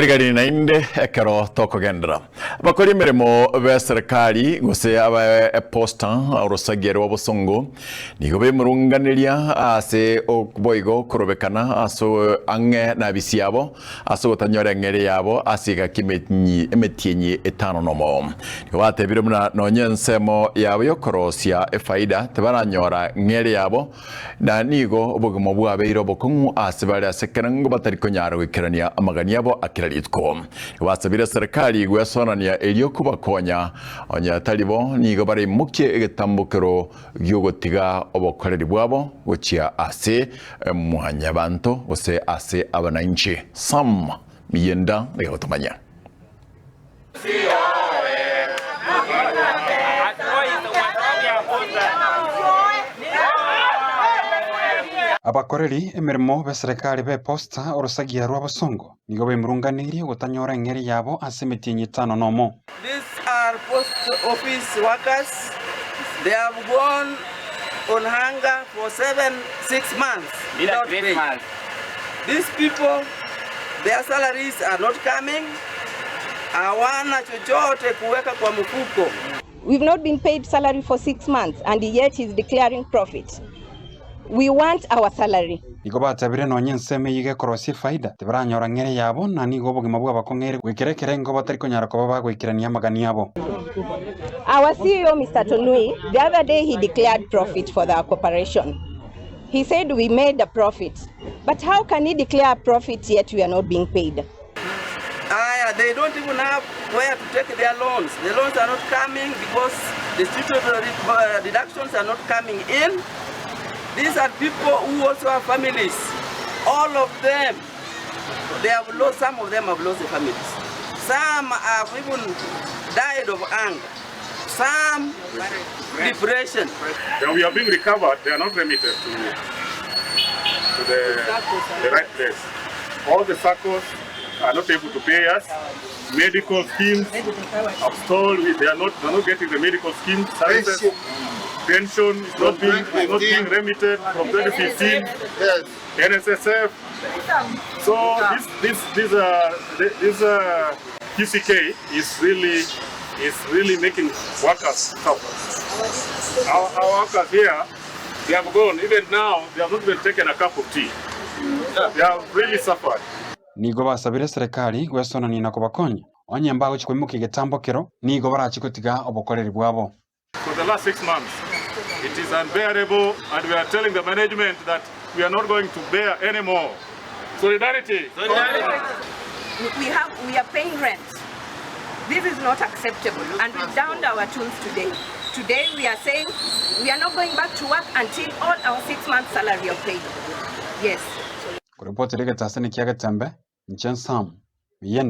Rigari naende ekero tokogenderera. Abakori emeremo b'eserekari gose aba eposta orosagia rwa bosongo nigo bemurunganeria ase boigo korobekana ase ang'e na abisi yabo ase ogotanyora eng'eria yabo ase egaki emetienyi etano nomo. Nigo batebire buna nonya ensemo yabo yokorosia efaida tibaranyora ng'eria yabo Na nigo obogima bwabeire obokong'u ase bare ase ekerengo batari konyara goikerania amagani abo a kera rituko. Basabire serikali gwesonania erio kobakonya, onye tari bo nigo baraimokie egetambokero gi'ogotiga obokoreri bwabo gochia ase mwanyabanto gose ase abanainchi. Sam Miyenda nigo agotomanyia. Abakoreri emeremo b'eserekari b'eposta orosagia rw'abasongo nigo bemurunganeirie gotanyora eng'eria yabo ase emetienyi etano nomo. These are post office workers, they have gone on hunger for 7, 6 months without pay. These people, their salaries are not coming. Hawana chochote kuweka kwa mfuko. We've not been paid salary for 6 months and yet he's declaring profit. We want our salary. Nigo batebirie nonya ensemo eyio gekorosia efaida, tibaranyora ng'ere yabo, na nigo obogima bw'abakong'eire goikera ekerengo batari konyara koba bagoikerania amagani abo. Our CEO Mister Tonui, the other day he declared profit for the corporation. He said we made a profit. But how can he declare a profit yet we are not being paid? Aya, they don't even have where to take their loans. The loans are not coming because the statutory deductions are not coming in. These are people who also have families. All of them, they have lost, some of them have lost their families. Some have even died of hunger. Some depression. When we are being recovered, they are not remitted to, to the, the right place. All the SACCOs are not able to pay us. Medical schemes have stalled. They are not, they are not getting the medical scheme services. Pension is not being, is not being remitted from 2015. Yes. NSSF. So this this this uh, this uh, QCK is really is really making workers suffer. Our, our workers here, they have gone. Even now, they have not even taken a cup of tea. They have really suffered. Nigo basabire serikali gwesonania na kobakonya, onye mbagochia koimokia egetambokero, nigo barachie gotiga obokoreri bwabo. For the last 6 months, it is unbearable and we are telling the management that we are not going to bear anymore. Solidarity! Solidarity! We, have, we are paying rent. This is not acceptable and we've downed our tools today. Today we are saying we are not going back to work until all our 6 months salary are paid. Yes. Koripotera egetaseni kia Getembe, inche Sam Miyenda.